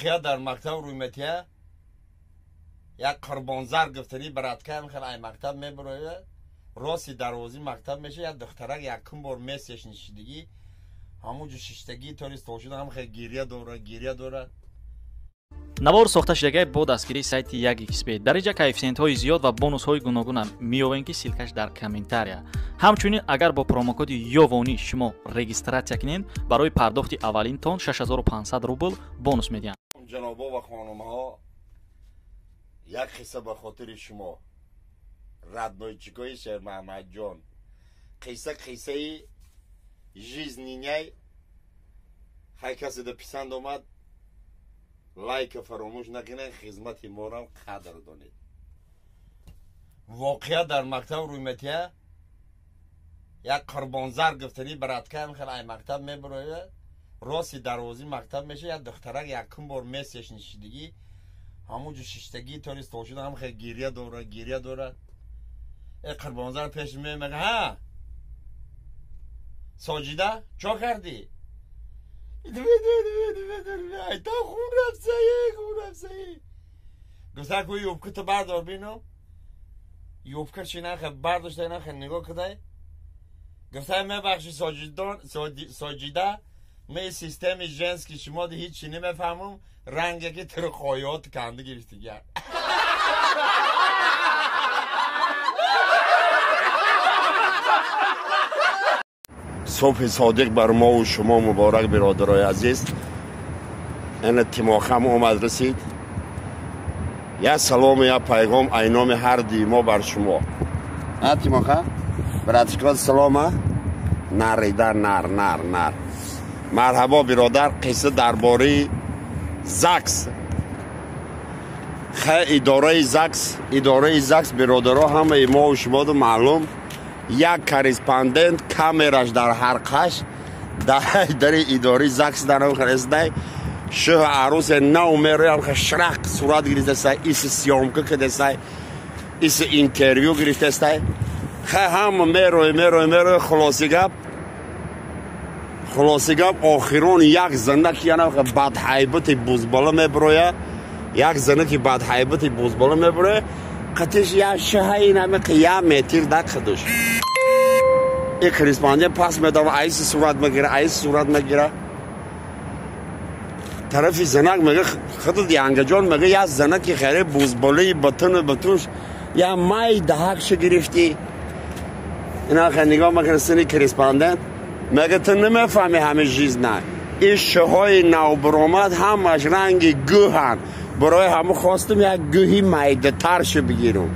Воқеа дар мактаб рӯй метия, як қурбонзар гуфтани браткаям хел ай мактаб мебурояд, рости дарвозаи мактаб меша, як духтарак якум бор месеш нишидагӣ, ҳамун ҷо шиштагӣ тори стол шуда, ҳам хел гирья дора, гирья дора. Навор сохта шудагай бо дастгирии сайти 1xb. Дар инҷа коэффисиентҳои зиёд ва бонусҳои гуногунам меёвем, ки ссылкаш дар комментария. Ҳамчунин агар бо промокоди Ёвонӣ шумо регистратсия кунед, барои пардохти аввалинтон 6500 рубл бонус медиҳанд. Ҷанобо ва хонумҳо, як қисса ба хотири шумо, роднойчикои Шермаҳмадҷон. Қисса қиссаи жизненный, ҳар касе да писанд омад, лайка фаромӯш накунед, хизмати морам қадр донед. Воқеа дар мактаб рӯй метия, як қурбонзар гуфтани браткаям хел ай мактаб мебурояд, рости дарвозаи мактаб меша, як духтарак якум бор месеш нишидагӣ, ҳамун ҷо шиштагӣ тори стол шуда, ҳам хел гирья дора, гирья дора. Э қурбонзар пеш мемега, ҳа Соҷида, чо кардӣ? Айта хун рафсае, хун рафсае. Гуфта ку юбка ту бардор бино. Юбка чи нахе бардошта нахе нигоҳ кудай. Гуфта мебахши Соҷидон, Соҷида, ме системи женский шумо ди ҳеҷ чи намефаҳмам, ранге ки туро қоёт канда гирифтигар. Субҳи содиқ бар мову шумо муборак, биродарои азиз. Ина Тимохам омад расид. Як салому як пайғом айноми ҳар дуи мо бар шумо. А Тимоха? Братишко, салома? Нарида, нар, нар, нар. Марҳабо, биродар, қисса дар бораи ЗАГС. Хай идораи ЗАГС, идораи ЗАГС, биродаро, ҳамаи мову шумоду маълум. Як корреспондент камераш дар ҳар қаш дари идораи ЗАГС дарамхаресдай, шӯҳ арусе нав мероям, шрақ сурат гирифтастай, иси съёмка кардастай, иси интервю гирифтастай. Хай ҳама мерои, мерои, мерои, хулоси гап, хулоси гап, охирон як занаки яна бадҳайбати бузбала мебироя, як занаки бадҳайбати бузбала мебироя, қатиш як шаҳаи намеқи як метр да қидуш. И корреспондент пас медава, айси сурат мегира, айси сурат мегира. Тарафи занак мега, худат янгаҷон мега, як занаки хеле бузбалаи батуну батуш, я май даҳакша гирифтӣ. Ина хе нигоҳ мекунад сини корреспондент, мега ту намефаҳми ҳами жизна. Ин шоҳои навбаромад ҳамаш ранги гӯҳанд. Барои ҳамон хостум як гӯҳи майдатарша бигирам.